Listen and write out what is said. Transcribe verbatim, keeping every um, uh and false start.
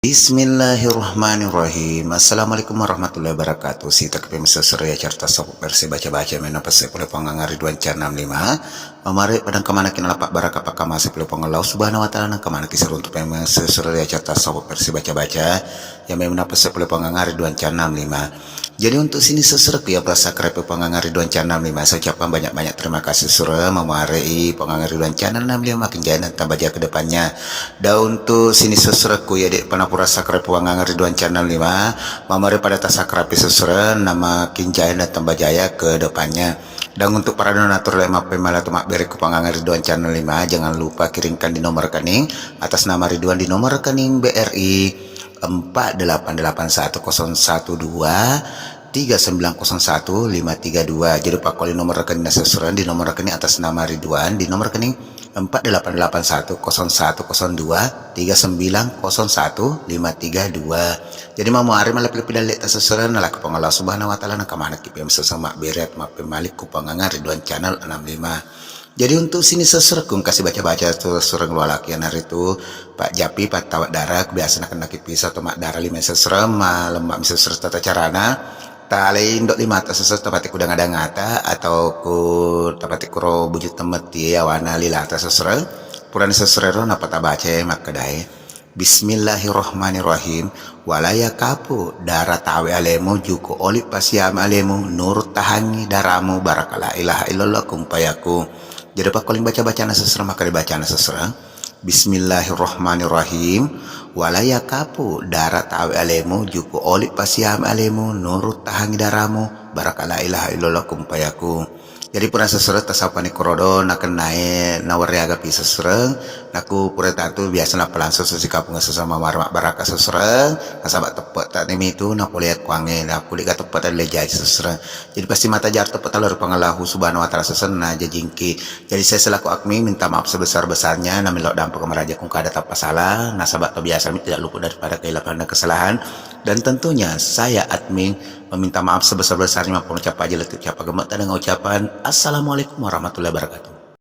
Bismillahirrahmanirrahim. Assalamualaikum warahmatullahi wabarakatuh. Sita kepe mesesere ya carta sapu versi baca-baca mena pese pole panganga Ridwan Channel lima. Mamare padang kamana kina lapak baraka pakamase pole pangallau subhanahu wa ta'ala nang kamana kisaruntu peme mesesere ya carta sapu versi baca-baca. Ya mena pese pole panganga Ridwan Channel lima. Jadi untuk sini sesereku ya pura subscribe panganga Ridwan Channel lima. Saya ucapkan banyak-banyak terima kasih sura memuarei panganga Ridwan Channel enam lima makin jaya dan tambah jaya ke depannya. Dan untuk sini sesereku ya dek pernah pura subscribe panganga Ridwan Channel lima. Mamare pada ta subscribe sesereku nama makin jaya dan tambah jaya ke depannya. Dan untuk para donatur lain mappemala tu mabbere ku panganga Ridwan Channel lima, jangan lupa kirimkan di nomor rekening atas nama Ridwan di nomor rekening B R I empat delapan delapan satu kosong satu dua tiga sembilan kosong satu lima tiga dua. Jadi pakkoli nomor rekening sesereku di nomor rekening atas nama Ridwan di nomor rekening empat delapan delapan satu kosong satu kosong dua tiga sembilan kosong satu lima tiga dua. Jadi mamuare malappi-lappi dalle ta sesereku nalakko pangalla subhanahu wa ta'ala nakamanaki pem sesama beret mappemalik ku panganga Ridwan Channel enam lima. Jadi untuk sini sesereku engkasi baca-baca tu sesereku lualaki anaritu Pak Japi pattawa dara biasa nakennaki pisa tu maddara lima sesereku malemma sesereku tata carana. Talei indo limata sesereku tapati ku danga-dangata atau ku tapati kuro buju temmetti awana lilata sesereku. Purani sesereku ro napata baca makkedae. Bismillahirrahmanirrahim. Walaya kapu dara tawe alemu juku oli pasiame alemu nurut tahangi daramu baraka la ilaha illallah kumpayaku. Jadi pakkoling baca-bacana sesereku makkedae bacana sesereku. Bismillahirrahmanirrahim. Walaya kapu dara tawe alemu juku oli pasiame alemu nurut tahangi daramu baraka la ilaha illallah kumpayaku. Jadi pura sesereku tasapani kurodo nakennae nawarriaga pi sesereku naku pura tatu biasa napalangsung sesi kapunga sesama mara mabbaraka sesereku nasaba teppe tani mitu napole kuange napuli ga teppe tadi le jaji sesereku. Jadi pasti mata jar teppe talo ri pangallahu subhanahu wa ta'ala sesereku na jajingki. Jadi saya selaku admin minta maaf sebesar-besarnya namelo dampak maraja kung kada tappa salah nasaba to biasa mi tidak luput daripada kehilapan dan kesalahan. Dan tentunya saya admin meminta maaf sebesar-besarnya maupun ucap aja letuk ucap agama dengan ucapan assalamualaikum warahmatullahi wabarakatuh.